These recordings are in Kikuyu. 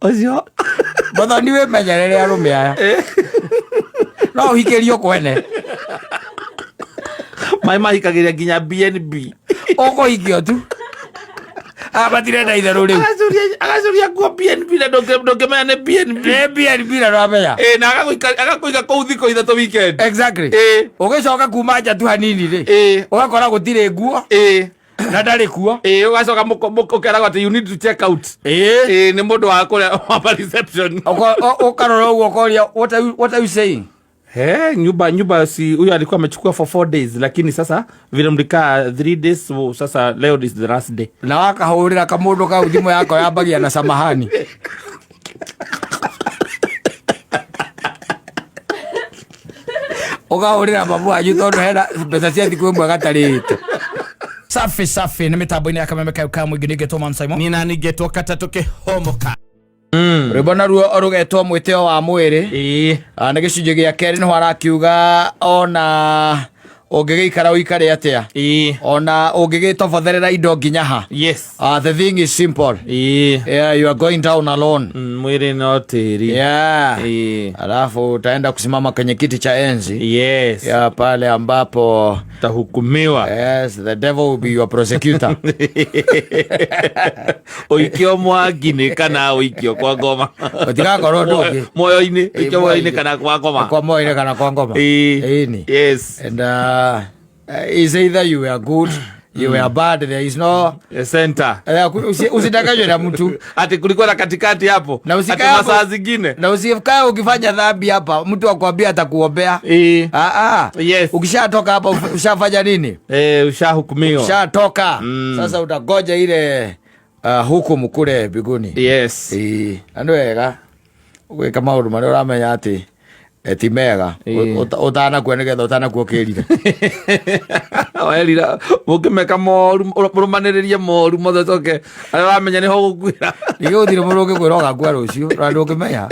Ũcio Muthoni wĩmenyerere arũme aya. No ũhikĩrio kwene. Maĩ mahikagĩria nginya BNB. Ũkũhikio tu. Aya matirenda itherũ rĩu. Agacuria nguo BNB na ndũngĩmenya nĩ BNB. Nĩ BNB na ndũramenya. Ĩ, na agakũiga kũu thikũ 3 weekend. Exactly. Ĩ. Ũgĩcoka kuma nja tu hanini rĩ. Ĩ. Ũgakora gũtirĩ nguo. Ĩ. Na ndarĩ kuo. Ĩ, ũgacoka ũkeragwo atĩ you need to check out. Ĩ. Ĩ, nĩ mũndũ wa kũrĩa wa reception. Ũkarora ũguo ũkoria what are you saying? He, nyumba si huyo alikuwa amechukua for 4 days, lakini sasa vile mlikaa 3 days, so sasa leo is the last day. Na wakahũrĩra kamũndũ kau thimũ yako yambagia na samahani. Ũkahũrĩra mamu wanyu tondũ hena mbeca cia thikũ ĩmwe gatarĩte. Safi safi nĩ mĩtambo-inĩ ya kameme kayo ka mũingĩ nĩngetwo Man Simon. Nĩ nani ngetwo katatũ kĩhomoka. Rwĩmbo naruo rũgetwo mwĩtĩo wa mwĩrĩ. Ĩĩ. Nĩ gĩcunjĩ gĩa kerĩ nĩho arakiuga ona ũngĩgĩikara ũikare atĩa. Ĩĩ. Ona ũngĩgĩtobotherera indo nginya ha. Yes. The thing is simple. Ĩĩ. Yeah, you are going down alone. Mwĩrĩ no tĩri. Yeah. Ĩĩ. Alafu utaenda kusimama kwenye kiti cha enzi. Yes. Yeah, pale ambapo utahukumiwa. Yes, the devil will be your prosecutor. Ũikio mwaki-inĩ kana ũikio kwa ngoma. Ũtigakorwo ndũngĩ. Muoyo-inĩ, ũikio Ĩĩ, muoyo-inĩ kana kwa ngoma. Kwa muoyo-inĩ kana kwa ngoma. Ĩĩ. Ĩĩ ni. Yes. And is either you were good, you were bad, there is no Center. Usidanganywe na mtu. Ati kulikuwa na katikati hapo. Na usikae Ati hapo. masaa zingine. Na usikae ukifanya dhambi hapa, mtu akwambia atakuombea. Yes. Ukishatoka hapa ushafanya nini? Ushahukumiwa. Ushatoka. Sasa utagoja ile hukumu kule mbinguni. Yes. Na nĩ wega gwĩka maũndũ marĩa ũramenya atĩ ti mega. Ũtanakua nĩgetha ũtanakua ũkĩrire. Werira, mũngĩmeka moru, mũrũmanĩrĩrie moru mothe ũcoke, arĩa ũramenya nĩho ũgũkuĩra. Ningĩ gũtirĩ mũndũ ũngĩkwĩra ũgakua rũciũ, na ndũngĩmenya.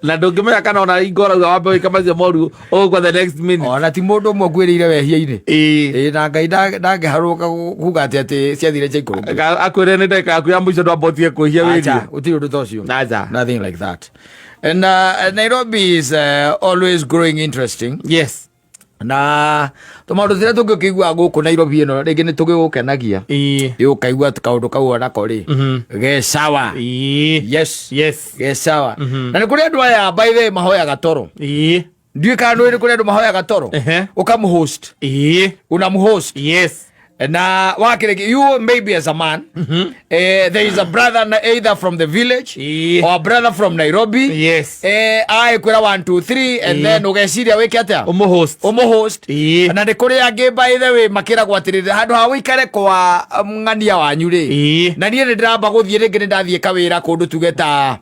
Na ndũngĩmenya kana ona hingo ũrauga wambe wĩke macio moru, ũgũkua the next minute. Ona ti mũndũ ũmwe ũkuĩrĩire wehia-inĩ. Na Ngai ndangĩharũrũka kuga atĩ ciathire cia ikũrũkire. Akwĩre nĩ ndagĩka yaku ya mũico ndwambotie kwĩhia Acha, wĩrie. gũtirĩ ũndũ ta ũcio. Acha. Nothing like that. And Nairobi is always growing interesting. Yes. Na tũmaũndũ tũrĩa tũngĩkĩigua gũkũ Nairobi ĩno rĩngĩ nĩ tũgĩgũkenagia. Ĩ ũkaigua atĩ kaũndũ kau onako rĩ, ge sawa. Yes. Yes. Ge sawa. Na nĩ kũrĩ andũ aya by the way mahoyaga toro. Ndiũĩ kana nĩ kũrĩ andũ mahoyaga toro. Ũkamũhost. Unamhost. Yes. Na wakiriki, you maybe as a man, there is a brother either from the village or a brother from Nairobi. Yes. Ae kwira 1 2 3 and then ugeciria wike atia? Umuhost. Umuhost. Na nĩ kũrĩ angĩ by the way makĩragwo atĩrĩrĩ, handũ ha ũikare kwa ng'ania wanyu rĩ. Na niĩ nĩ ndĩramba gũthiĩ rĩngĩ nĩ ndathiĩ kawĩra kũndũ tuge ta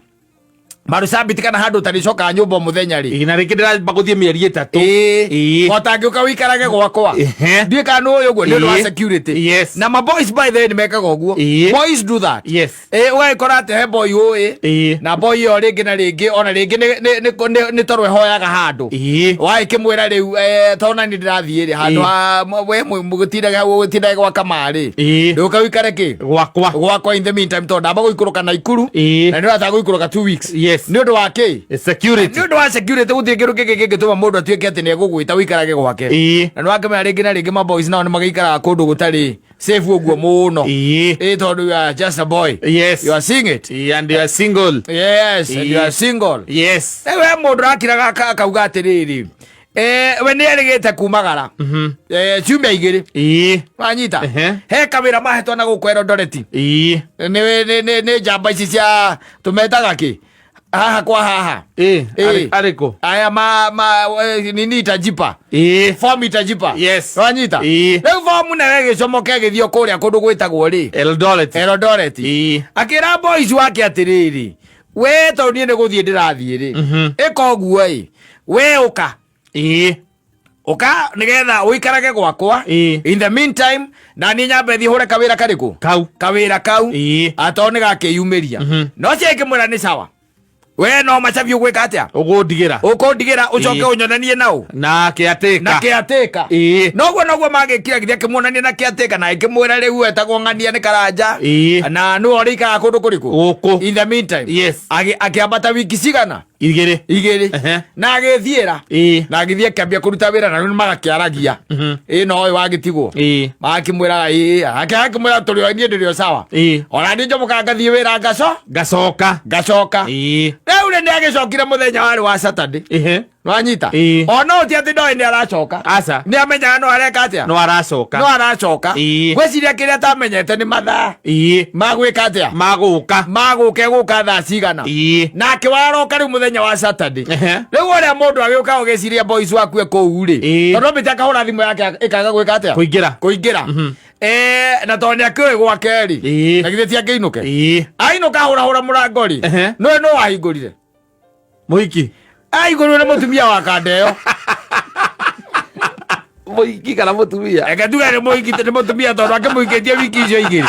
Marsabit kana handũ ũtarĩcokaga nyũmba mũthenya rĩ. Na rĩngĩ ndĩramba gũthiĩ mĩeri 3. O tangĩũka ũikarage gwakwa. Ndiũĩ kana nĩ ũĩ ũguo, nĩ ũndũ wa security. Yes. Na ma boys by the way nĩ mekaga ũguo. Boys do that. Yes. Ũgagĩkora atĩ he boy ũĩ. Na boy ĩyo rĩngĩ na rĩngĩ, ona rĩngĩ nĩ toro ĩhoyaga handũ. Wagĩkĩmwĩra rĩu, tondũ nani ndĩrathiĩ rĩ, handũ ha we mũgĩtindage gwa kamarĩ. Ndũka ũikare kĩ? Gwakwa. Gwakwa in the meantime, tondũ ndamba gũikũrũka Naikuru. Na nĩ ũrataka gũikũrũka 2 weeks. Yes. Nĩ ũndũ wa kĩ? Security. Nĩ ũndũ wa security, gũtirĩ kĩndũ kĩngĩ kĩngĩtũma mũndũ atuĩke atĩ nĩ egũgwĩta ũikarage gwake. Na nĩ wakĩmenya rĩngĩ na rĩngĩ ma boys nao nĩ magĩikaraga kũndũ gũtarĩ safe ũguo mũno. Tondũ you are just a boy. Yes. You are seeing it. And you are single. Yes, and you are single. Yes. Rĩu he mũndũ ũrakiraga akauga atĩrĩrĩ, we nĩ erĩgĩte kumagara. Ciumia igĩrĩ. Wanyita? He kawĩra mahetwo na gũkũ Eldoret. Nĩ njamba ici cia tũmetaga kĩ? Haha kwa haha. Arĩkũ? Aya ma, nini itajipa. Form itajipa. Yes. Wanyita? Rĩu form nayo ĩgĩcomoka ĩgĩthiĩ kũrĩa kũndũ gwĩtagwo rĩ? Eldoret. Eldoret. Akĩra boys wake atĩrĩrĩ, we tondũ niĩ nĩ gũthiĩ ndĩrathiĩ rĩ. Ĩka ũguo ĩ. We ũka. Ũka nĩgetha ũikarage gwakwa. In the meantime, na niĩ nyambe thiĩ hũre kawĩra karĩkũ? Kau. Kawĩra kau. Atoo nĩ gakĩyumĩria. No cio ĩkĩmwĩra nĩ sawa. We no macabi ũgwĩka atĩa? Ũgũndigĩra. Ũkũndigĩra ũcoke Ĩĩ. ũnyonanie nau Na kĩatĩka. Na kĩatĩka. Ĩĩ. Noguo noguo magĩkira githĩ akĩmuonania na kĩatĩka na akĩmwĩra rĩu etagwo ng'ania nĩ karanja. Ĩĩ. Na nĩwe ũrĩikaraga kũndũ kũrĩkũ? Gũkũ. In the meantime. Yes. Akĩambata wiki cigana? Igĩrĩ. Igĩrĩ. Ehe. Na agĩthiĩra. Ĩĩ. Na agĩthiĩ akĩambia kũruta wĩra na rĩu magakĩaragia. Ĩĩ no ũyũ wagĩtigwo. Ĩĩ. Magakĩmwĩraga ĩĩ, akĩmwĩra tũrĩ o niĩ ndĩrĩ o sawa. Ĩĩ. Ona niĩ njomokaga ngathiĩ wĩra ngaco Ngacoka. Ngacoka. Ĩĩ. Rĩu rĩ nĩ agĩcokire mũthenya warĩ wa Saturday. Ehe. Nwanyita? Ĩĩ. Ona ũti atĩ ndoĩ nĩ aracoka. Aca. Nĩ amenyaga no areka atĩa? No aracoka. No aracoka. Ĩĩ. Ngwĩciria kĩrĩa atamenyete nĩ mathaa Ĩĩ. ma gwĩka atĩa? Magũka. Magũka egũka thaa cigana? Ĩĩ. Nake waroka rĩu mũthenya wa Saturday. Ehe. Rĩu ũrĩa mũndũ agĩũka ũgĩciria boys wakue kũu rĩ. Ĩĩ. Tondũ ambĩte akahũra thimũ yake ĩkaga gwĩka atĩa? Kũingĩra. Kũingĩra. Na tondũ nĩ akĩũĩ gwake rĩ. Ĩĩ. Na githĩ ti angĩinũke? Ĩĩ. Ainũka ahũrahũra mũrango rĩ. Ehe. Nĩwe no wahingũrire. Mũhiki. Aigũrwo nĩ mũtumia wa kanda ĩyo. Mũhiki kana mũtumia? Reke tuge nĩ mũhiki, nĩ mũtumia tondũ akĩmũhikĩtie wiki icio igĩrĩ.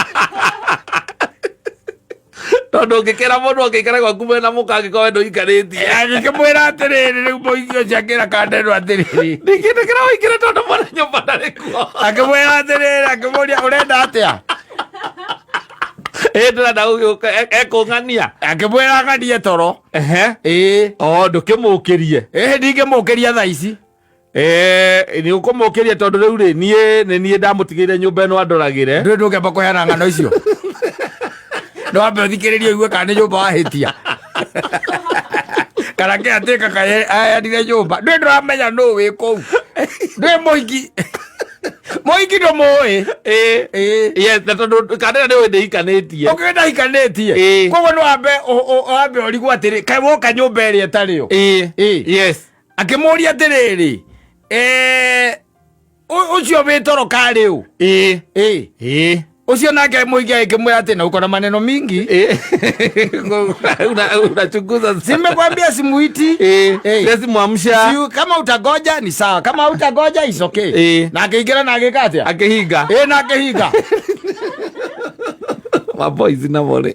Tondũ ũngĩkĩra mũndũ angĩikara gwaku mwena mũka angĩkorwo we ndũikarĩtie. Agĩkĩmwĩra atĩrĩrĩ, rĩu mũhiki ũcio akĩra kanda ĩno atĩrĩrĩ. Ndingĩtĩkĩra ũingĩre tondũ mwene nyũmba ndarĩ kuo. Akĩmwĩra atĩrĩrĩ, akĩmũria ũrenda atĩa? Ĩ ndĩrenda gũgĩũka ekũng'ania. Akĩmwĩra ng'anie toro. Ehe. Ĩĩ. O ndũkĩmũkĩrie. Ĩĩ ndingĩmũkĩria thaa ici. Nĩ ũkũmũkĩria tondũ rĩu rĩ niĩ nĩ niĩ ndamũtigĩire nyũmba ĩno andoragĩre. Ndũĩ ndũngĩamba kũheana ng'ano icio. No wambe ũthikĩrĩrie ũigue kana nĩ nyũmba wahĩtia. Kana kĩatĩka kaheanire nyũmba. Ndũĩ ndũramenya nũ wĩ kũu. Ndũĩ mũhiki. Mũhiki ndũmũĩ. Ĩĩ. Ĩĩ. Yes, na tondũ kandĩra nĩ ũĩ ndĩhikanĩtie. Ũkĩũĩ ndahikanĩtie. Ĩĩ. Koguo no wambe wambe ũrigwo atĩrĩ, kaĩ woka nyũmba ĩrĩa ĩtarĩ yo. Ĩĩ. Ĩĩ. Yes. Akĩmũria atĩrĩrĩ, ũcio wĩ toro karĩ ũ? Ĩĩ. Ĩĩ. Ĩĩ. Ũcio nake mũingĩ agĩkĩmwĩra atĩ na uko na maneno mingi. Ĩĩ. Unachunguza. Simekwambia simuiti. Ĩĩ. Ĩĩ. Siwezi muamsha. Siu, kama utagoja ni sawa, kama utagoja is okay. Ĩĩ. Na akĩingĩra na agĩka atĩa? Akĩhinga. Ĩĩ na akĩhinga. Maboys namo rĩ.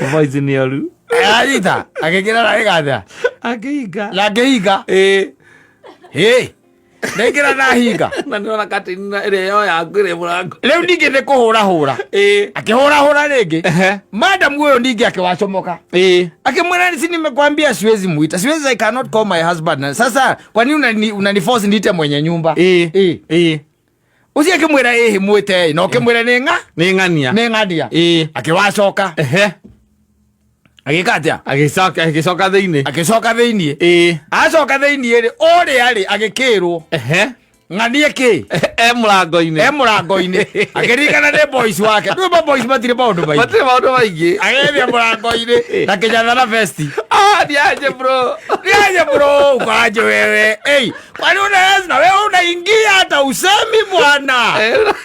Maboys nĩ oru. Anyita, akĩingĩra na agĩka atĩa? Akĩhinga. Na akĩhinga. Ĩĩ. Ĩĩ. Ndaingĩra na hinga. Na nĩona katini ĩrĩa yoya ĩrĩ mũrango. Rĩu ningĩ nĩ kũhũrahũra. Ĩĩ. Akĩhũrahũra rĩngĩ. Ehe. Madam huyo ningĩ akĩwacomoka. Ĩĩ. Akimwona si nimekwambia siwezi muita. Siwezi, I cannot call my husband. Na sasa kwa nini unaniforce niite mwenye nyumba? Ĩĩ. Ĩĩ. Ĩĩ. Ucio akimwira ĩhĩ mwĩte na ũkĩmwĩra nĩ ng'a Nĩ ng'ania. nĩ ng'ania. Ĩĩ. Akĩwacoka. Ehe. Agĩka atĩa? Agĩcoka agĩcoka thĩinĩ. Agĩcoka thĩiniĩ. Ĩĩ. Acoka thĩiniĩ rĩ, ũrĩa rĩ agĩkĩrwo Ehe. ng'anie kĩ? E mũrango-inĩ. E mũrango-inĩ. Akĩririkana nĩ boys wake. Ndũĩ ma boys matirĩ maũndũ maingĩ. Matirĩ maũndũ maingĩ. Agĩthiĩ mũrango-inĩ na kĩnyatha na vesti. Ah, niaje bro. Niaje bro, uko aje wewe? Hey, kwani unaweza na wewe unaingia hata usemi bwana?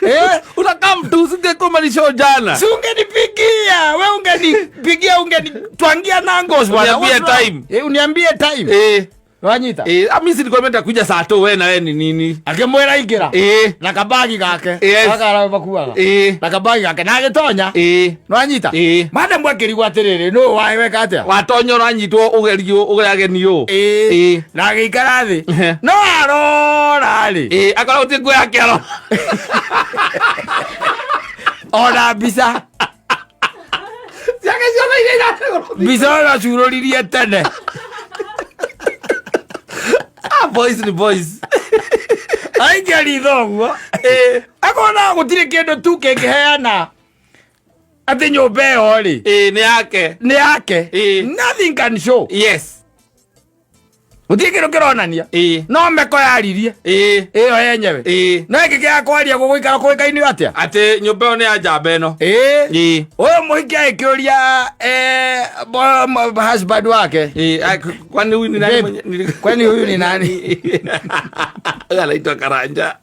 Eh? Unakaa mtu usingekumanisha jana. Si ungenipigia, wewe ungenipigia ungenitwangia nangos bwana. Uniambie What's wrong? time. Uniambie time. Wanyita? Ami si nilikuwa nimeenda kuja saa tu wewe na wewe ni nini? Akĩmwĩra ingĩra. Na kabagi gake. Yes. Gaka makuaga. Na kabagi gake na agĩtonya. Nwanyita? Madam akĩrigwo atĩrĩrĩ, nũ waweka atĩa? Watonya ũranyitwo ũgerio ũgeagenio. Na agĩikara thĩ. No arora rĩ. Akorwo gũtirĩ nguo yake aro. Ona mbica. Ciake ciothe iria irategũrwo. Mbica ĩyo acurũririe tene. Ah, boys ni boys. Aikia ritho ũguo. Akona gũtirĩ kĩndũ tu kĩngĩheana atĩ nyũmba ĩyo rĩ. Nĩ yake. Nĩ yake. Nothing can show. Yes. Gũtirĩ kĩndũ kĩronania. No meko yaririe. Ĩyo yenyewe. No ĩngĩ kĩa kwaria gũgũikara kũĩkaine atĩa? Atĩ nyũmba ĩyo nĩ ya njamba ĩno. Ũyũ mũhiki agĩkĩũria, husband wake. Kwani huyu ni nani Babe, mwenye- nili- kwani huyu ni nani? Huyu anaitwa Karanja.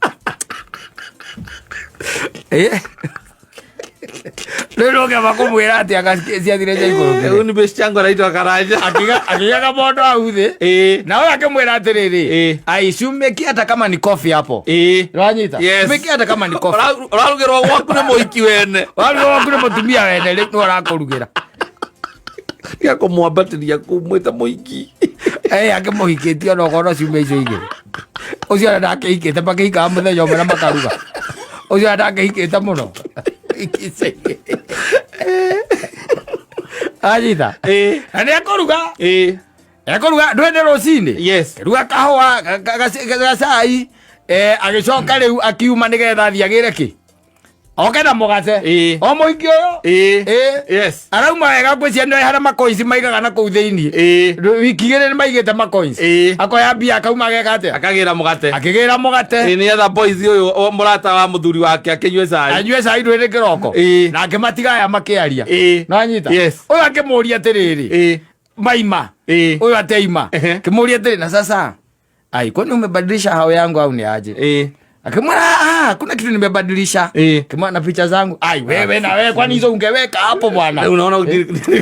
Rĩu ndũngĩamba kũmwĩra atĩ anga ciathire cia ikũrũkĩre. Huyu ni best yangu anaitwa Karanja. Akiga kamondo hau thĩ. Na ũyũ akĩmwĩra atĩrĩrĩ, ai, si umekia hata kama ni coffee hapo. Ũranyita? Yes. Umekia hata kama ni coffee. Ũrarugĩrwo gwaku nĩ mũhiki wene. Ũrarugĩrwo gwaku nĩ mũtumia wene, rĩu nĩwe ũrakũrugĩra. Tiga kũmwambatĩria kũu mwĩta mũhiki. Akĩmũhikĩtie ona okorwo no ciumia icio igĩrĩ, ũcio ona ndakĩhikĩte, makĩhikaga mũthenya ũmwe na makaruga, ũcio ona ndakĩhikĩte mũno. Wiki icio igĩrĩ. Anyita. Na nĩ ekũruga. Ekũruga ndwĩ nĩ rũcinĩ. Ruga kahũa gacai, agĩcoka rĩu akiuma nĩgetha athiĩ agĩre kĩ oke na mũgate. O mũhiki ũyũ. Arauma wega, ngwĩciria nĩ harĩa makoinci maigaga na kũu thĩiniĩ. Wiki igĩrĩ nĩ maigĩte makoinci. Akoya mbia akauma ageka atĩa? Akagĩra mũgate. Akĩgĩra mũgate. Nĩgetha boys ũyũ mũrata wa mũthuri wake akĩnyue cai. Anyue cai ndwĩ nĩ kĩroko. Na akĩmatiga aya makĩaria. Nanyita. Ũyũ akĩmũria atĩrĩrĩ, maima ũyũ ateima. Kĩmũria atĩrĩ, na sasa ai, kwani umebadilisha hao yangu au ni aje? Akimwona, ah, kuna kitu nimebadilisha. Kimwona na picha zangu, ai wewe na wewe, kwani hizo ungeweka hapo bwana? Unaona.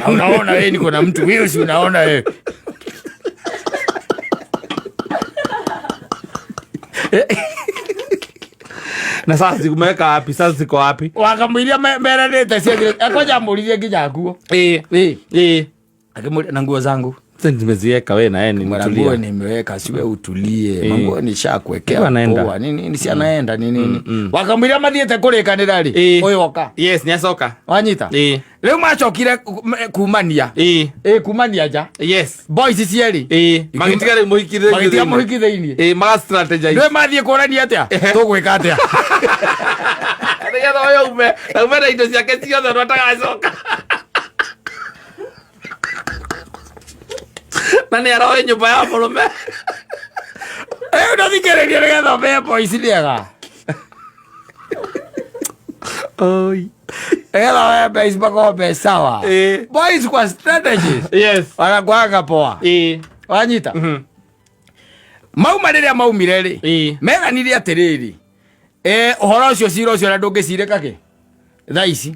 Unaona wewe niko na mtu wewe, si unaona wewe? Na sasa zikumeweka wapi? Sasa ziko wapi? Wakamwiria meranĩte ciathire, akwanja amũririe nginya nguo. Akimwĩra na nguo zangu. Sasa nimeziweka, wewe na yeye ni Mara mtulia. nguo nimeweka, siwe utulie. Manguo nishakuwekea. Ndio anaenda. Poa nini nini, si anaenda nini nini. Wakamwĩra mathiĩte kũrĩkanĩra rĩ, ũyũ oka. Yes, nĩ acoka. Wanyita. Rĩu macokire kumania. Kumania nja. Boys cierĩ. Magĩtiga rĩu mũhiki thĩinĩ. Magĩtiga mũhiki thĩinĩ. Maga strategize. Rĩu mathiĩ kũrania atĩa, tũgwĩka atĩa? Nĩgetha ũyũ ume na ume na indo ciake ciothe na atagacoka. Na nĩ aroĩ nyũmba ya mũrũme. Rĩu ndathikĩrĩria nĩgetha ũmenye boys nĩega. Oi. Nĩgetha ũmenye boys makorwo me sawa. Boys kwa strategies wanakuanga poa. Wanyita. Mauma rĩrĩa maumire rĩ, meranire atĩrĩrĩ, ũhoro ũcio, cira ũcio na ndũngĩcirĩka kĩ thaa ici,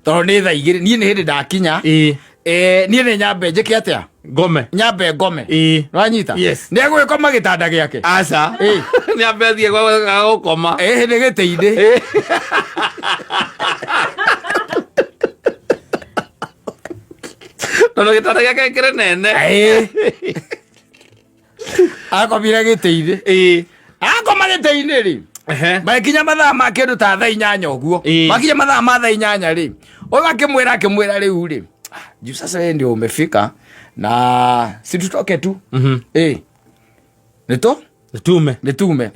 tondũ nĩ thaa 2, niĩ nĩ hĩndĩ ndakinya. Niĩ nĩ nyambe njĩke atĩa? Ngome. Nyambe ngome. Wanyita. Yes. Nĩ egũgĩkoma gĩtanda gĩake? Aca. Nĩ ambe athiĩ gwa gũkoma. Nĩ gĩtĩ-inĩ. Tondũ gĩtanda gĩake kĩrĩ nene. Akomire gĩtĩ-inĩ. Akoma gĩtĩ-inĩ rĩ, magĩkinya mathaa ma kĩndũ ta thaa 8 ũguo. Makinya mathaa ma thaa 8 rĩ, ũyũ akĩmwĩra rĩu rĩ, juu sasa wewe ndio umefika na si tutoke tu. Nĩtũ Tume. Nĩtume.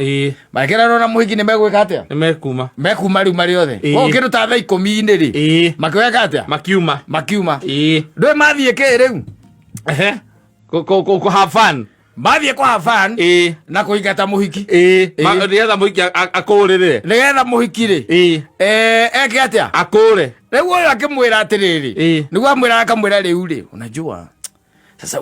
Makĩrerwo na mũhiki nĩ megwĩka atĩa? Nĩ mekuma. Mekuma rĩu marĩ othe. Koguo kĩndũ ta thaa 10-inĩ rĩ, makĩweka atĩa? Makiuma. Makiuma. Ndũĩ mathiĩ kĩ rĩu? Kũ have fun. Mathiĩ kũ have fun. Na kũingata mũhiki. Nĩgetha mũhiki akũrĩrĩre. Nĩgetha mũhiki rĩ, eke atĩa? Akũre. Rĩu ũyũ akĩmwĩra atĩrĩrĩ, nĩguo amwĩra, akamwĩra rĩu rĩ, unajua sasa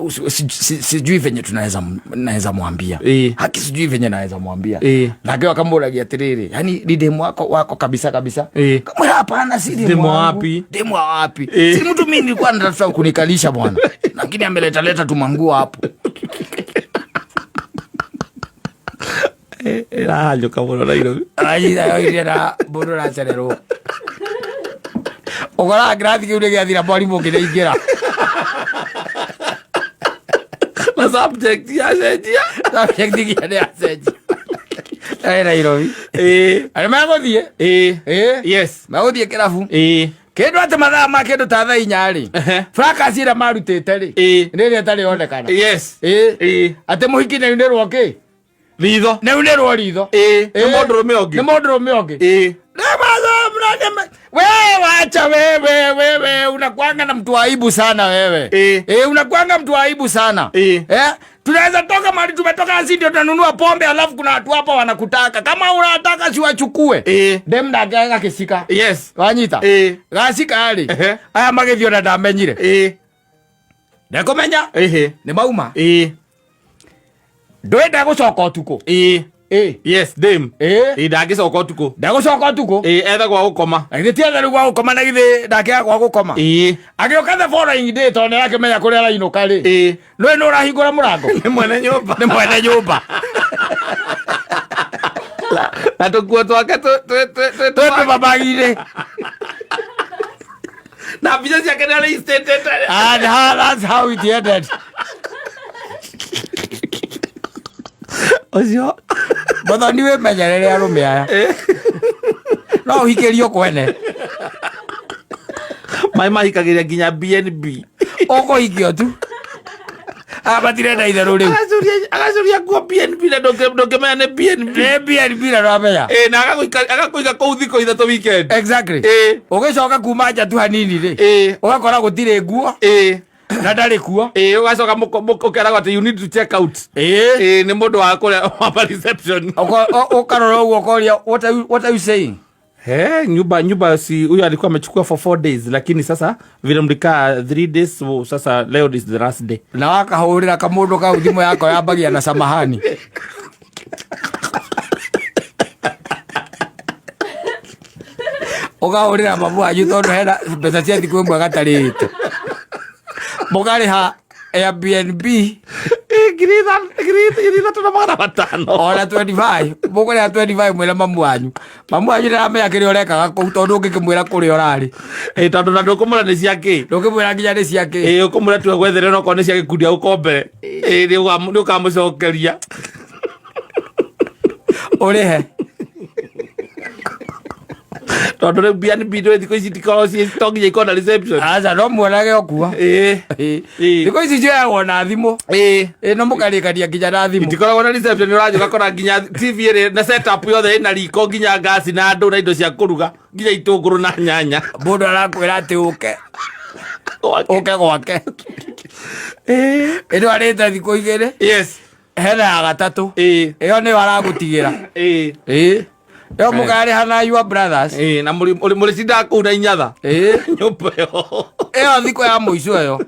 sijui venye tunaweza naweza mwambia. Haki sijui venye naweza mwambia. Nake akamũragia atĩrĩrĩ, yani ni demu wako kabisa kabisa? Kamwĩra hapana, si demu Demu wangu. wapi? Demu wa wapi? Si mtu mimi nilikuwa natafuta kunikalisha bwana, lakini ameleta leta tumanguo hapo. Ĩrahanyũka mũno Nairobi. Aira na mũndũ ũracererwo, ũkoraga kĩrathi kĩu nĩ gĩathira, mwarimũ ũngĩ nĩaingĩra. Na subject yacenjia. Subject nginya nĩ yacenjia. Nairobi. Arĩa megũthiĩ. Megũthiĩ kĩrabu. Kĩndũ atĩ mathaa ma kĩndũ ta thaa 4 rĩ, fracas ĩrĩa marutĩte rĩ, nĩ ĩrĩa ĩtarĩ yonekana. Atĩ mũhiki nĩ aunĩrwo kĩ? Ritho. Nĩ aunĩrwo ritho. Nĩ mũndũrũme ũngĩ. Nĩ mũndũrũme ũngĩ. Wewe wacha, wewe wewe unakuanga na mtu wa aibu sana wewe. Unakuanga mtu wa aibu sana. Tunaweza toka mahali tumetoka, si ndio tunanunua pombe, alafu kuna watu hapa wanakutaka. Kama unataka si wachukue. Dem ndake agakĩcika. Wanyita. Gacika rĩ. Aya magĩthiĩ ona ndamenyire. Ndekũmenya. Nĩ mauma. Ndũĩ ndegũcoka ũtukũ. Yes, dem. Ndangĩcoka ũtukũ. Ndegũcoka ũtukũ. Etha gwa gũkoma. Na githĩ ti etha rĩu gwa gũkoma, na githĩ ndakĩaga gwa gũkoma? Agĩũka the following day, tondũ nĩ arakĩmenya kũrĩa arainũka rĩ. Nũĩ nĩ ũrahingũra mũrango? Nĩ mwene nyũmba. Nĩ mwene nyũmba. Na tũkuo twake Twĩ tũmabagi-inĩ. Na mbica ciake nĩ arĩicĩtĩte. And how, that's how it ended. Ũcio. Muthoni wĩmenyerere arũme aya. No ũhikĩrio kwene. Maĩ mahikagĩria nginya BNB. Ũkũhikio tu. Aya matirenda itherũ rĩu. Agacuria nguo BNB na ndũngĩmenya nĩ BNB. Nĩ BNB na ndũramenya. Ĩ, na agakũiga kũu thikũ 3 weekend. Exactly. Ĩ. Ũgĩcoka kuma nja tu hanini rĩ. Ĩ. Ũgakora gũtirĩ nguo. Ĩ. Na ndarĩ kuo. Ĩ, ũgacoka ũkeragwo atĩ you need to check out. Ĩ. Ĩ, nĩ mũndũ wa kũrĩa wa reception. Ũkarora ũguo ũkoria what are you saying? He, nyumba si huyo alikuwa amechukua for 4 days, lakini sasa vile mlikaa 3 days, so sasa leo is the last day. Na wakahũrĩra kamũndũ kau thimũ yako yambagia na samahani. Ũkahũrĩra mamu wanyu tondũ hena mbeca cia thikũ ĩmwe gatarĩte. Mũkarĩha Airbnb 3,500. Ona 25. Mũkũrĩha 25 mwĩre mamu wanyu. Mamu wanyu ndaramenya kĩrĩa ũrekaga kũu tondũ ũngĩkĩmwĩra kũrĩa ũrarĩ. Ĩ, tondũ na ndũkũmwĩra nĩ cia kĩ. Ndũngĩmwĩra nginya nĩ cia kĩ. Ĩ, ũkũmwĩra tu agwethere no okorwo nĩ cia gĩkundi agũkombere. Ĩ, nĩ ũkamũcokeria. Ũrĩhe. Tondũ rĩu BNB ndũĩ thikũ ici itikoragwo ciĩ to nginya ikorwo na reception. Aca, no muonage o kuo. Ĩ. Ĩ. Ĩ. Thikũ ici cioyagwo na thimũ. Ĩ. Ĩ, no mũkarĩkania nginya na thimũ. Itikoragwo na reception, ũrathiĩ ũgakora nginya TV ĩrĩ na setup yothe ĩna riko nginya ngasi na andũ na indo cia kũruga nginya itũngũrũ na nyanya. Mũndũ arakwĩra atĩ ũke. Gwake. Ũke gwake. Ĩ. Ĩno arĩte thikũ igĩrĩ. Yes. Hena ya gatatũ. Ĩ. Ĩyo nĩyo aragũtigĩra. Ĩ. Ĩ. Ĩyo mũkarĩha na your brothers. Ĩ, na mũrĩcindaga kũu na inyatha. Ĩ. Nyũmba ĩyo. Ĩyo thikũ ya mũico ĩyo.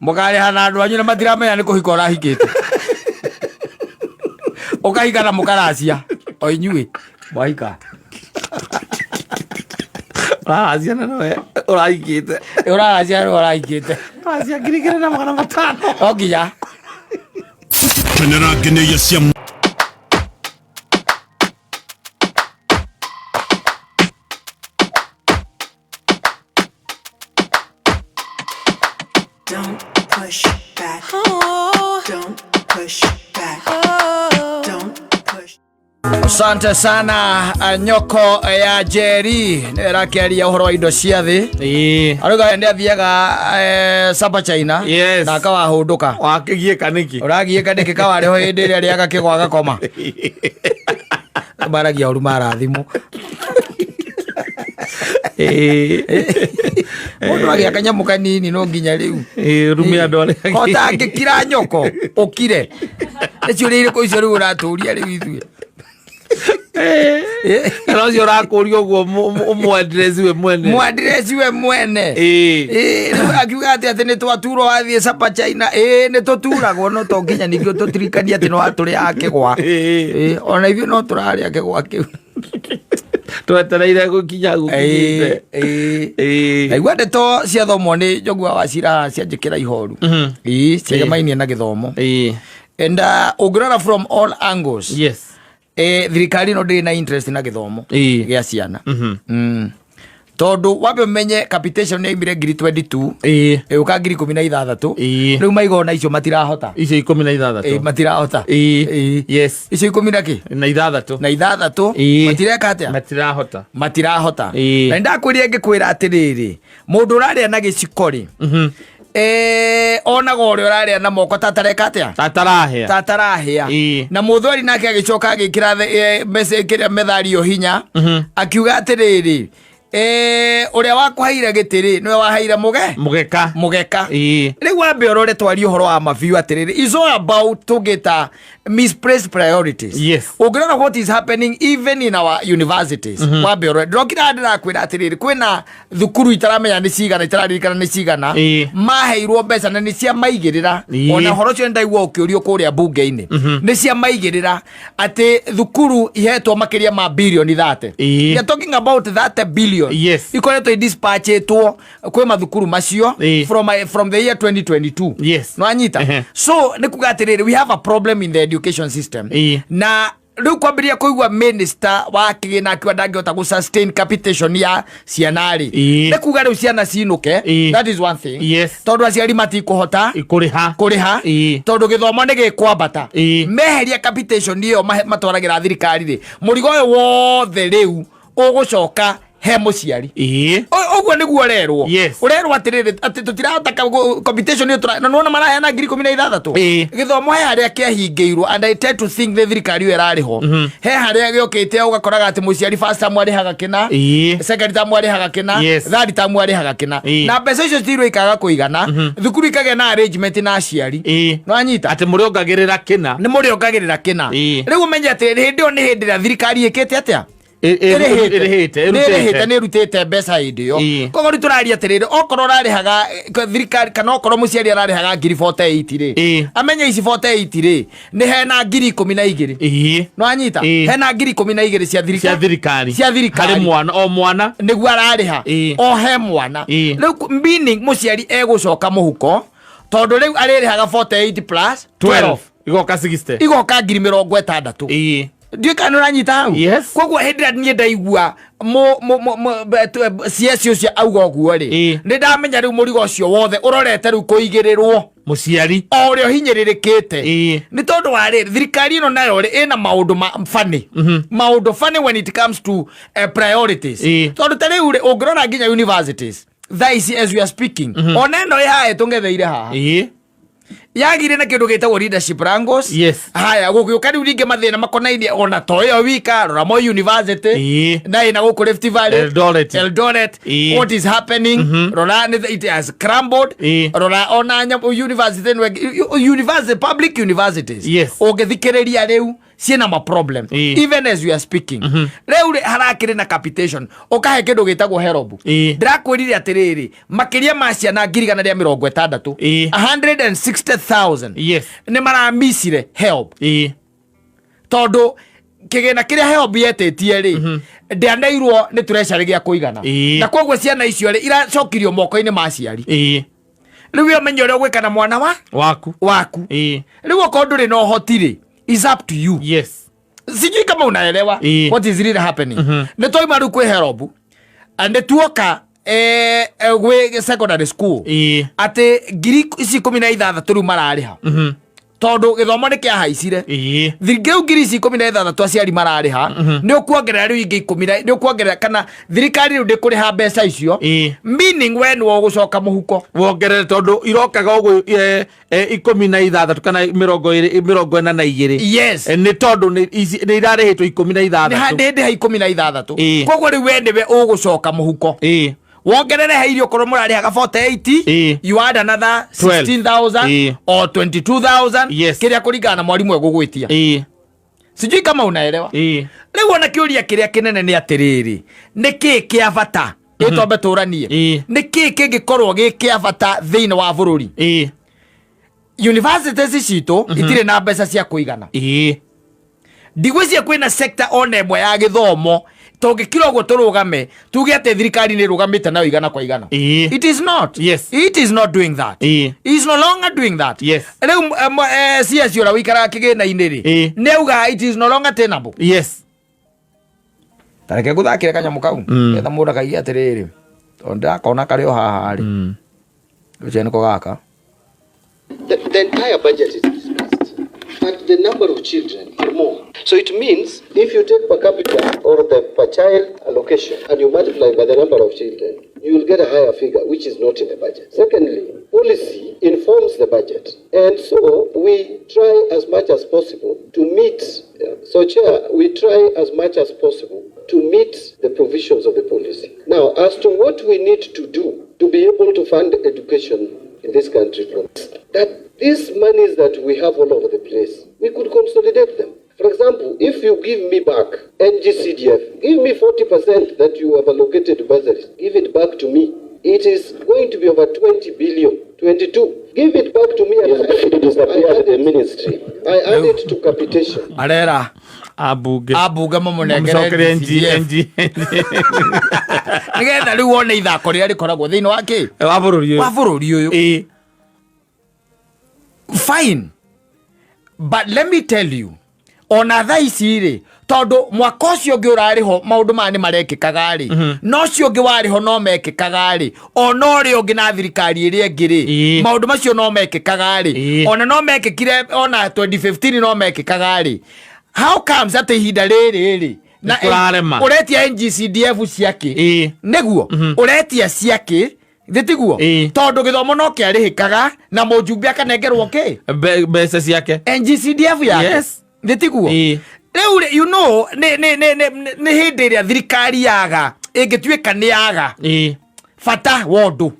Mũkarĩha na andũ anyu na matiramenya nĩ kũhika ũrahikĩte. Ũkahika na mũkaracia. O inyuĩ. Mwahika. Ũraracia na nĩwe ũrahikĩte. Ũraracia na nĩwe ũrahikĩte. Ũraracia 2,500. No nginya. Kenera ngeneia cia Don't push back. Don't push back. Don't push. Asante sana nyoko ya Jerry nĩ ĩrakĩaria ũhoro wa indo cia thĩ. Ĩĩ. Arauga nĩ athiaga Sapa China Yes. na akawahũndũka. Wakĩgiĩka nĩkĩ? Ũragiĩka nĩkĩ kawarĩ ho hĩndĩ ĩrĩa arĩaga kĩgwa agakoma. Maragia ũru marathimũ. Ĩĩ. Mũndũ agĩa kanyamũ kanini no nginya rĩu. Ĩĩ, ũrume andũ arĩa angĩ. Ũtangĩkira nyoko ũkire. Nĩ ciũria irĩkũ icio rĩu ũratũria rĩu ithuĩ? Ĩĩ. Kana ũcio ũrakũria ũguo ũmwandireci we mwene. Mwandireci we mwene. Ĩĩ. Ĩĩ, rĩu akiuga atĩ nĩ twaturwo wathiĩ Sapa China. Ĩĩ, nĩ tũturagwo no to nginya ningĩ ũtũtirikanie atĩ no watũrĩaga kĩgwa. Ĩĩ. Ĩĩ, ona ithuĩ no tũrarĩa kĩgwa kĩu. Twetereire gũkinya gũkinyĩte. Ĩĩ, ĩĩ. Ĩĩ. Naigua ndeto ciathomwo nĩ Njogua wa Cira cianjĩkĩra ihoru. Ĩĩ, ciagemainie na gĩthomo. Ĩĩ. And ũngĩrora from all angles. Yes. Thirikari ĩno ndĩrĩ na interest na gĩthomo Ĩĩ. gĩa ciana. Tondũ wambe ũmenye capitation yaumire ngiri 22. Ĩĩ. Ĩgũka ngiri ikũmi na ithathatũ. Ĩĩ. Rĩu maigona icio matirahota. Icio ikũmi na ithathatũ. Ĩĩ, matirahota. Ĩĩ. Ĩĩ. Yes. Icio ikũmi na kĩ? Na ithathatũ. Na ithathatũ. Ĩĩ. Matireka atĩa? Matirahota. Matirahota. Ĩĩ. Na nĩndakwĩrire ngĩkwĩra atĩrĩrĩ, mũndũ ũrarĩa na gĩciko rĩ, onaga ũrĩa ũrarĩa na moko tatareka atĩa? Tatarahĩa. Tatarahĩa. Ĩĩ. Na mũthweri nake agĩcoka agĩkĩra message kĩrĩa methario hinya, akiuga atĩrĩrĩ, ũrĩa wakũheire gĩtĩ rĩ, nĩwe waheire mũge? Mũgeka. Mũgeka. Ĩĩ. Rĩu wambe ũrore twarie ũhoro wa mabiũ atĩrĩrĩ, it's all about tũngĩta misplaced priorities. Yes. Ũngĩrora what is happening even in our universities. Wambe ũrore. Ndĩrokire ndĩrakwĩra atĩrĩrĩ, kwĩna thukuru itaramenya nĩ cigana, itararirikana nĩ cigana, Ĩĩ. maheirwo mbeca na nĩ ciamaigĩrĩra. Ĩĩ. Ona ũhoro ũcio nĩndaigua ũkĩũrio kũrĩa mbunge-inĩ. Nĩ ciamaigĩrĩra atĩ thukuru ihetwo makĩria ma birioni 30. Ĩĩ. We are talking about 30 billion. Yes. Ikoretwo idispatchĩtwo kwĩ mathukuru macio Ĩĩ. from the year 2022. Yes. Nĩwanyita? Ehe. So nĩ kuga atĩrĩrĩ, we have a problem in the education system. Ĩĩ. Na Rĩu kwambĩrĩria kũigua minister wa kĩgĩna akiuga ndangĩhota gũ sustain capitation ya ciana rĩ, nĩ kuga rĩu ciana cinũke. That is one thing. Tondũ aciari matikũhota Kũrĩha. Kũrĩha. Tondũ gĩthomo nĩ gĩkwambata. Meheria capitation ĩyo matwaragĩra thirikari rĩ, mũrigo ũyũ wothe rĩu ũgũcoka he mũciari. Ũguo nĩguo ũrerwo. Ũrerwo atĩrĩrĩ, atĩ tũtirahota computation ĩyo na nĩwona maraheana 16,000. Gĩthomo he harĩa kĩahingĩirwo, and I tend to think nĩ thirikari ĩyo ĩrarĩ ho. He harĩa gĩokĩte ũgakoraga atĩ mũciari first term arĩhaga kĩna, second term arĩhaga kĩna, third term arĩhaga kĩna. Na mbeca icio citirwo ikaga kũigana, thukuru ikagĩa na arrangement na aciari. Nĩwanyita? Atĩ mũrĩongagĩrĩra kĩna. Nĩ mũrĩongagĩrĩra kĩna. Rĩu ũmenye atĩ hĩndĩ ĩyo nĩ hĩndĩ ĩrĩa thirikari ĩkĩte atĩa? Ĩrĩhĩte. Nĩ ĩrĩhĩte. Ĩrutĩte. Nĩ ĩrutĩte mbeca hĩndĩ ĩyo. Koguo rĩu tũraria atĩrĩrĩ, okorwo ũrarĩhaga thirikari kana okorwo mũciari ararĩhaga ngiri 48 rĩ, amenye ici 48 rĩ, nĩ hena 12,000. Nĩwanyita? Hena 12,000 cia Cia thirikari. Thirikari. Cia thirikari. Harĩ mwana, o mwana. Nĩguo ararĩha. O he mwana. Rĩu meaning mũciari egũcoka mũhuko tondũ rĩu arĩrĩhaga 48 plus 12 igoka 60. Igoka 60,000. Ndiũĩ kana nĩ ũranyita hau. Yes. Koguo hĩndĩ ĩrĩa niĩ ndaigua CS ũcio auga ũguo rĩ, nĩ ndamenya rĩu mũrigo ũcio wothe ũrorete rĩu kũigĩrĩrwo mũciari o ũrĩa ũhinyĩrĩrĩkĩte. Nĩ tondũ wa rĩrĩ, thirikari ĩno nayo rĩ, ĩna maũndũ ma funny, maũndũ funny when it comes to priorities. Tondũ ta rĩu rĩ, ũngĩrora nginya universities thaa ici as we are speaking, ona ĩno ĩ haha ĩtũng'etheire haha, yagire na kindu gitagwo leadership wrangles. Haya, gũgĩũka rĩu rĩngĩ mathĩna makonainie ona to ĩyo wika. Rora Moi University na ĩna gũkũ Rift Valley. Eldoret. Eldoret. What is happening? Rora it has crumbled. Rora ona university ĩno ĩngĩ, university, public universities, ũngĩthikĩrĩria rĩu ciĩna ma problem. Even as we are speaking rĩu rĩ, harakĩrĩ na capitation, ũkahe kĩndũ gĩtagwo HELB. Ndĩrakwĩrire atĩrĩrĩ, makĩria ma ciana 160,000, 160,000, nĩ maramicire HELB tondũ kĩgĩna kĩrĩa HELB yetĩtie rĩ, ndĩaneirwo nĩ treasury gĩa kũigana. Na koguo ciana icio rĩ, iracokirio moko-inĩ ma aciari. Rĩu we ũmenye ũrĩa ũgwĩka na mwana wa waku. Waku. Rĩu okorwo ndũrĩ na ũhoti rĩ, is up to you. Sijui kama unaelewa what is really happening. Nĩ twaima rĩu kwĩ HELB, nĩ tuoka gwĩ secondary school, atĩ 16,000 rĩu mararĩha tondũ gĩthomo nĩ kĩahaicire. Rĩu 16,000 aciari mararĩha, nĩ ũkuongerera rĩu ingĩ ikũmi nĩ ũkuongerera kana thirikari rĩu ndĩkũrĩha mbeca icio. Meaning we nĩwe ũgũcoka mũhuko. Wongerere tondũ irokaga ũguo 16 kana 20, 42. Nĩ tondũ nĩ irarĩhĩtwo 16. Nĩ hĩndĩ ha 16. Koguo rĩu we nĩwe ũgũcoka mũhuko. Wongerere he irio, korwo mũrarĩhaga 48, you add another 12. 16,000 or 22,000, kĩrĩa kũringana na mwarimũ egũgwĩtia. Sijui kama unaelewa. Rĩu ona kĩũria kĩrĩa kĩnene nĩ atĩrĩrĩ, nĩ kĩĩ kĩa bata? Ĩtwambe tũranie, nĩ kĩĩ kĩngĩkorwo gĩ kĩa bata thĩinĩ wa bũrũri? Universities citũ itirĩ na mbeca cia kũigana. Ndigwĩciria kwĩna sector ona ĩmwe ya gĩthomo tũngĩkira ũguo tũrũgame tuge atĩ thirikari nĩ ĩrũgamĩte nayo igana kwa igana. It is not. It is not doing that. It is no longer doing that. Rĩu CS ũrĩa ũikaraga kĩgĩna-inĩ rĩ, nĩ auga it is no longer tenable. Ta reke ngũthakĩre kanyamũ kau getha mũndũ akaiga atĩrĩrĩ, tondũ ndĩrakona karĩ o haha rĩ, ũcio nĩko gaka. The entire budget is discussed, but the number of children are more. So it means if you take per capita or the per child allocation and you multiply by the number of children, you will get a higher figure, which is not in the budget. Secondly, policy informs the budget. And so we try as much as possible to meet, so Chair, we try as much as possible to meet the provisions of the policy. Now, as to what we need to do to be able to fund education in this country, that these monies that we have all over the place, we could consolidate them. For example, if you give me back NGCDF, give me 40% that you have allocated to bursaries, give it back to me. It is going to be over 20 billion, 22. Give it back to me and It disappeared the ministry. I add it to capitation. Arera Ambunge ambunge mamũnengere mamũcokerie NGCDF. NG Nĩgetha rĩu wone ithako rĩrĩa rĩkoragwo thĩinĩ wa kĩ wa bũrũri wa ũyũ. Bũrũri ũyũ. Fine, but let me tell you, Ona thaa ici rĩ, tondũ mwaka ũcio ũngĩ ũrarĩ ho maũndũ maya nĩ marekĩkaga rĩ, na ũcio ũngĩ warĩ ho no mekĩkaga rĩ, ona ũrĩa ũngĩ na thirikari ĩrĩa ĩngĩ rĩ, maũndũ macio no mekĩkaga rĩ, ona no mekĩkire ona 2015 no mekĩkaga rĩ. How comes atĩ ihinda rĩrĩ rĩ na Nĩ kũrarema. ũretia NGCDF ciakĩ? Nĩguo ũretia ciakĩ thĩ tiguo? Tondũ gĩthomo no kĩarĩhĩkaga na mũjumbe akanengerwo kĩ? Mbeca ciake. NGCDF yake. Thĩ tiguo? Rĩu rĩ, you know nĩ hĩndĩ ĩrĩa thirikari yaga ĩngĩtuĩka nĩ yaga bata wa ũndũ.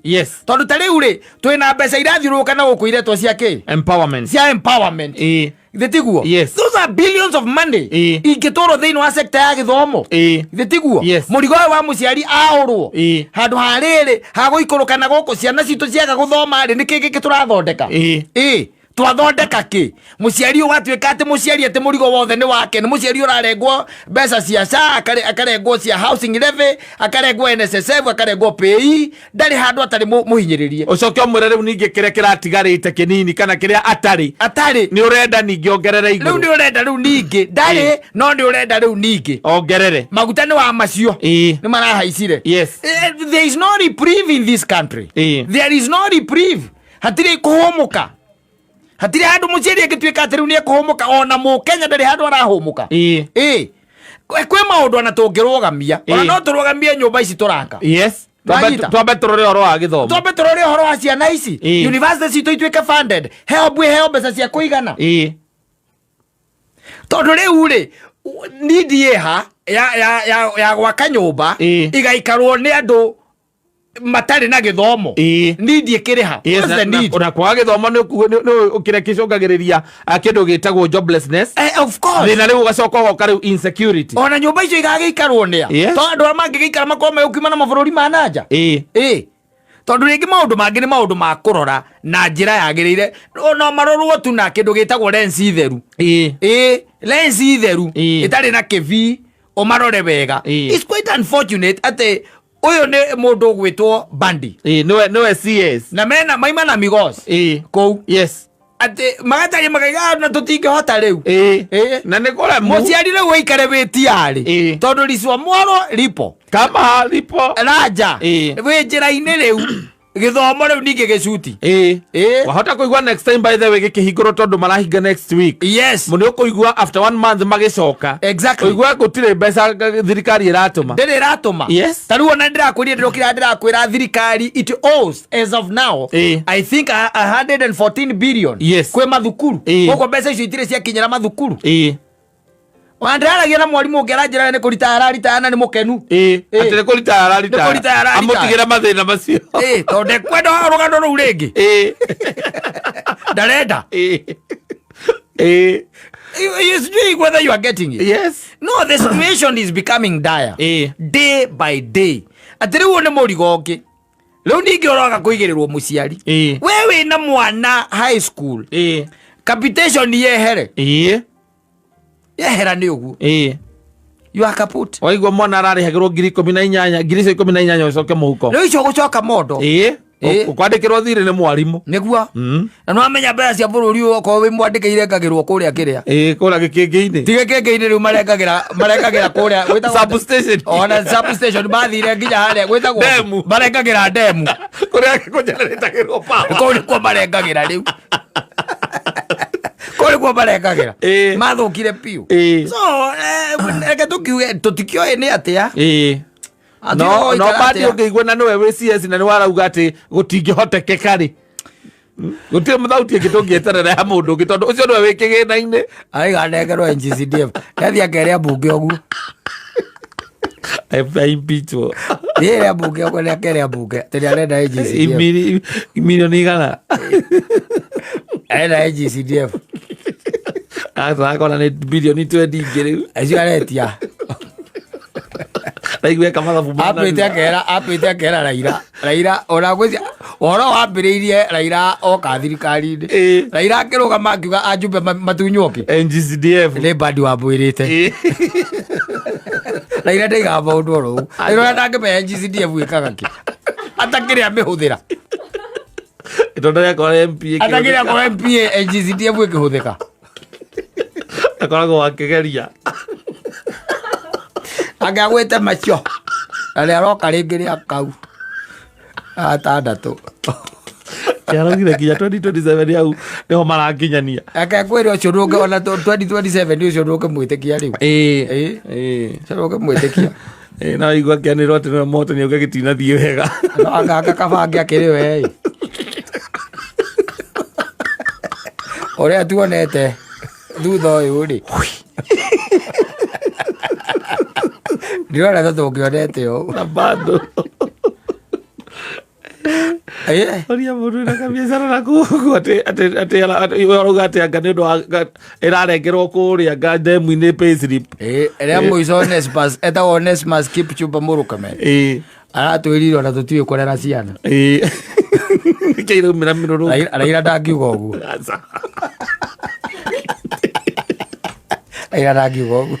Tondũ ta rĩu rĩ, twĩna mbeca irathiũrũrũka na gũkũ iretwo cia kĩ? Empowerment. Cia empowerment. Thĩ tiguo? Those are billions of money ingĩtwarwo thĩinĩ wa sector ya gĩthomo. Thĩ tiguo? Yes. Mũrigo ũyũ wa mũciari aũrwo handũ ha rĩrĩ ha gũikũrũka na gũkũ ciana citũ ciaga gũthoma rĩ, nĩkĩ gĩkĩ tũrathondeka? Ĩ twathondeka kĩ? Mũciari ũgatuĩka atĩ mũciari atĩ mũrigo wothe nĩ wake, nĩ mũciari ũrarengwo mbeca cia SHA, akarengwo cia housing levy, akarengwo NSSF, akarengwo PAYE, ndarĩ handũ atarĩ mũhinyĩrĩrie. Ũcoke ũmwĩre rĩu ningĩ kĩrĩa kĩratigarĩte kĩnini kana kĩrĩa atarĩ atarĩ nĩ ũrenda ningĩ ongerere rĩu igũrũ. Nĩ ũrenda rĩu ningĩ ndarĩ, no nĩ ũrenda rĩu ningĩ ongerere. Maguta nĩ wa macio nĩ marahaicire. There is no reprieve in this country. There is no reprieve. Hatirĩ kũhũmũka, hatirĩ handũ mũciari angĩtuĩka atĩ rĩu nĩ ekũhũmũka, ona mũkenya ndarĩ handũ arahũmũka. Ĩ kwĩ maũndũ ona tũngĩrũgamia ona no tũrũgamie nyũmba ici tũraka. Wanyita? Twambe tũrore ũhoro wa gĩthomo. Twambe tũrore ũhoro wa ciana ici. University citũ ituĩke funded, heo mbui, heo mbeca cia kũigana. Tondũ rĩu rĩ, need ĩha ya gwaka nyũmba igaikarwo nĩ andũ matarĩ na gĩthomo, need ĩkĩrĩha? Yes, What's the need? Na kwaga gĩthomo nĩ kĩrĩa kĩcũngagĩrĩria kĩndũ gĩtagwo joblessness. Of course. Thĩna rĩu ũgacoka ũgoka rĩu insecurity. Ona nyũmba icio igagĩikarwo nĩa? To andũ arĩa mangĩgĩikara makorwo megũkiuma na mabũrũri ma nanja. Ĩ tondũ rĩngĩ maũndũ mangĩ nĩ maũndũ ma kũrora na njĩra yagĩrĩire, no marorwo tu na kĩndũ gĩtagwo lens theru. Ĩ lens theru ĩtarĩ na kĩbii, ũmarore wega. It's quite unfortunate atĩ ũyũ nĩ mũndũ ũgwĩtwo Bandi. Ĩ, nĩwe CS. Na mena maima na migos kũu atĩ magataria makaiga na tũtingĩhota rĩu. Na nĩ kũremu. Mũciari rĩu ũikare wĩtiarĩ tondũ ricwa mwaro ripo kama lipo raja wĩ njĩra-inĩ rĩu gĩthomo rĩu ningĩ gĩcuti. Wahota kũigua next time, by the way, gĩkĩhingũrwo tondũ marahinga next week. Nĩ ũkũigua after one month magĩcoka. Ũigua gũtirĩ mbeca thirikari ĩratũma. Ndĩrĩ ĩratũma. Ta rĩu ona ndĩrakwĩria, ndĩrokira ndĩrakwĩra thirikari it owes as of now I think 114 billion kwĩ mathukuru. Koguo mbeca icio itirĩ ciakinyĩra mathukuru. Ona ndĩraragia na mwarimũ ũngĩ aranjĩra nĩ kũritaya araritaya na nĩ mũkenu. Atĩ nĩ kũritaya araritaya. Nĩ kũritaya araritaya. Amũtigĩre mathĩna macio. Ĩ, tondũ ndekwenda rũgano rũu rĩngĩ. Ndarenda. Sijui whether you are getting it. No, the situation is becoming dire day by day, atĩ rĩu ũyũ nĩ mũrigo ũngĩ rĩu ningĩ ũroga kũigĩrĩrwo mũciari. We wĩna mwana high school, capitation yehere, yehera nĩ ũguo you are kaput. Waigua mwana ararĩhagĩrwo 18,000, ngiri icio 18 ũcoke mũhuko. Rĩu icio gũcoka mondo. Ũkwandĩkĩrwo thirĩ nĩ mwarimũ. Nĩguo na nĩwamenya mbeca cia bũrũri ũyũ, okorwo wĩ mwandĩke irengagĩrwo kũrĩa kĩrĩa. Ĩ, kũrĩa gĩkĩngĩ-inĩ. Tiga kĩngĩ-inĩ, rĩu marengagĩra kũrĩa gwĩtagwo Substation. Ona substation mathire nginya harĩa gwĩtagwo Demu. Marengagĩra ndemu. Kũrĩa kũgeneratagĩrwo power. Kũu nĩkuo marengagĩra rĩu, kũu nĩkuo marengagĩra. Mathũkire biũ. So reke tũkiuge tũtikĩoĩ nĩ atĩa. Atĩ No ũgũikara no bandi atĩa? ũngĩigua na nĩwe wĩ CS na nĩ warauga atĩ gũtingĩhotekeka rĩ, gũtirĩ mũthauti ĩngĩ tũngĩeterera ya mũndũ ũngĩ tondũ ũcio nĩwe wĩ kĩgĩna-inĩ. Aiga nengerwo NGCDF nĩathiĩ akere ambunge ũguo. Impeachwo. Ĩrĩa ambunge ũguo, nĩ akere ambunge atĩ nĩ arenda NGCDF. 100,000,000. Arenda NGCDF. Arakona nĩ birioni 20 ingĩ rĩu. Acio aretia. Naigua eka mathabu ma Ambĩte narua. akera Raila ona ngwĩcia ũhoro wambĩrĩirie Raila oka thirikari-inĩ. Raila akĩrũgama akiuga ajumbe matunywo kĩ? NGCDF. Nĩ Mbadi wamwĩrĩte. Raila ndaigaga maũndũ oro ũguo. Raila ũrĩa ndangĩmenya NGCDF ĩkaga kĩ atakĩrĩ amĩhũthĩra. Tondũ rĩakora MP ĩkĩhũthĩka. Atakĩrĩ akorwo MPA NGCDF ĩkĩhũthĩka. Akoragwo akĩgeria. Angĩagwĩte macio na nĩ aroka rĩngĩ rĩa kau gatandatũ. Araugire nginya 2027 hau nĩho marakinyania. Reke ngwĩre ũcio ndũngĩ ona 2027 ũcio ndũngĩmwĩtĩkia rĩu. Ĩĩ. Ĩĩ. Ũcio ndũngĩmwĩtĩkia. Ĩĩ, no igua akĩanĩrwo atĩ nĩwe mũhotani auge gĩtinathiĩ wega. No anga kabange akĩrĩ we ĩ. Ũrĩa tuonete thutha ũyũ rĩ. Ndirona ta tũngĩonete ũũ. Na bado. Ĩĩ. Oria mũndũ wĩna kabiacara na kũu atĩ atĩ atĩ atĩ we ũrauga atĩ anga nĩ ũndũ wa ĩrarengerwo kũrĩa anga ndemu-inĩ payslip. Ĩĩ, ĩrĩa mũico Onesmus etagwo Onesmus Kipchumba Murkomen. Ĩĩ. Aratwĩrire ona tũtiũĩ kũrera ciana. Ĩĩ. Nĩkĩo iraumĩra mĩrũrũ. Raila ndangiuga ũguo. Aca. Raila ndangiuga ũguo.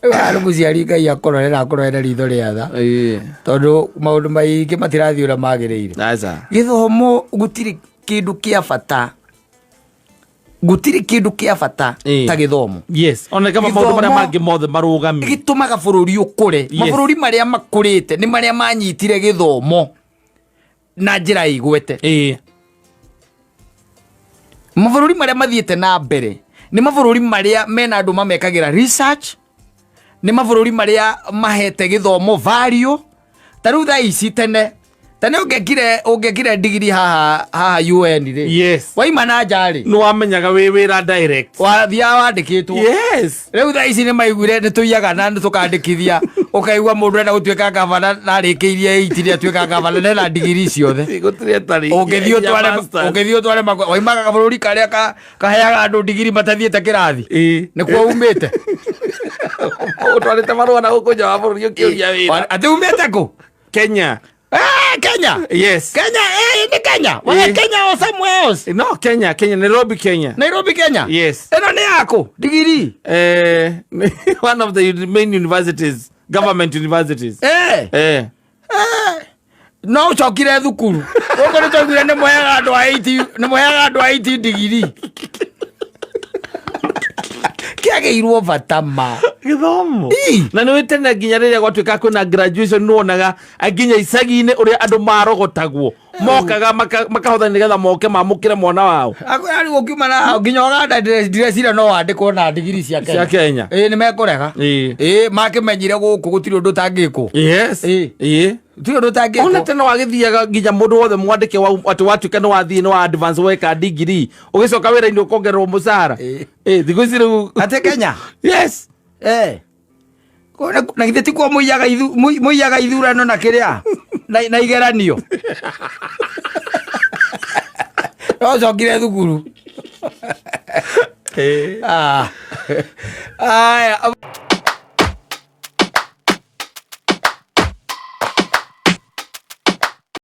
Rĩu haha nĩ mũciari Ngai akũrore na akũrore na ritho rĩa tha. Ĩĩ. Tondũ maũndũ maingĩ matirathiĩ ũrĩa magĩrĩire. Aca. Gĩthomo gũtirĩ kĩndũ kĩa bata. Gũtirĩ kĩndũ kĩa bata Ĩĩ. ta gĩthomo. Yes. Ona kama maũndũ marĩa Gĩthomo- mangĩ mothe marũgame. Gĩtũmaga bũrũri ũkũre. Yes. Mabũrũri marĩa makũrĩte nĩ marĩa manyitire gĩthomo na njĩra ĩgwete. Ĩĩ. Mabũrũri marĩa mathiĩte na mbere nĩ mabũrũri marĩa mena andũ mamekagĩra research, nĩ mabũrũri marĩa mahete gĩthomo value. Ta rĩu thaa ici tene tene ũngĩekire ũngĩekire ndigiri haha haha UN rĩ. Yes. Waima na nja rĩ. Nĩ wamenyaga wĩ wĩra direct. Wathiaga wandĩkĩtwo. Yes. Rĩu thaa ici nĩ maiguire nĩ tũiyaga na nĩ tũkandĩkithia ũkaigua mũndũ enda gũtuĩka gavana na arĩkĩirie eight nĩ atuĩka gavana nena ndigiri ciothe. Gũtirĩ atarĩ. Ũngĩthiĩ ũtware ũngĩthiĩ ũtware waimaga kabũrũri karĩa kaheaga andũ ndigiri matathiĩte kĩrathi. Ĩĩ. Nĩkuo umĩte. Ũtwarĩte marũa na gũkũ nja wa bũrũri ũkĩũria wĩra. Atĩ umĩte kũ? Kenya. Kenya. Yes. Kenya, nĩ Kenya. Wa Kenya or somewhere else? No, Kenya, Kenya, Nairobi, Kenya. Nairobi, Kenya. Yes. Ĩno nĩ yaku? Ndigiri. One of the main universities, government universities. No ũcokire thukuru. Gũkũ nĩ twaiguire nĩ mwehaga andũ a eight, nĩ mwehaga andũ a eight ndigiri. Kĩagĩirwo bata ma. Gĩthomo. Ii. Na nĩ tene nginya rĩrĩa gwatuĩka kwĩna graduation nĩ wonaga nginya icagi-inĩ ũrĩa andũ marogotagwo. Mokaga makahotha nĩgetha moke mamũkĩre mwana wao. Akwĩra rĩu ũkiuma na hau nginya Ũganda ndĩreciria no wandĩkwo na ndigiri cia Kenya. Cia Kenya. Ĩĩ nĩ mekũrega. Ĩĩ. Ĩĩ makĩmenyire gũkũ gũtirĩ ũndũ ũtangĩkwo. Yes. Ĩĩ. Ĩĩ. Gũtirĩ ũndũ ũtangĩkwo. Ona tene wagĩthiaga nginya mũndũ wothe mwandĩke atĩ watuĩka nĩ wathiĩ nĩ wa advance weka ndigiri ũgĩcoka wĩra-inĩ ũkongererwo mũcara. Ĩĩ. Ĩĩ, thikũ ici rĩu. Atĩ Kenya? Yes. Na githĩ ti kuo mũiyaga ithurano na kĩrĩa? Na igeranio. No ũcokire thukuru. Aya.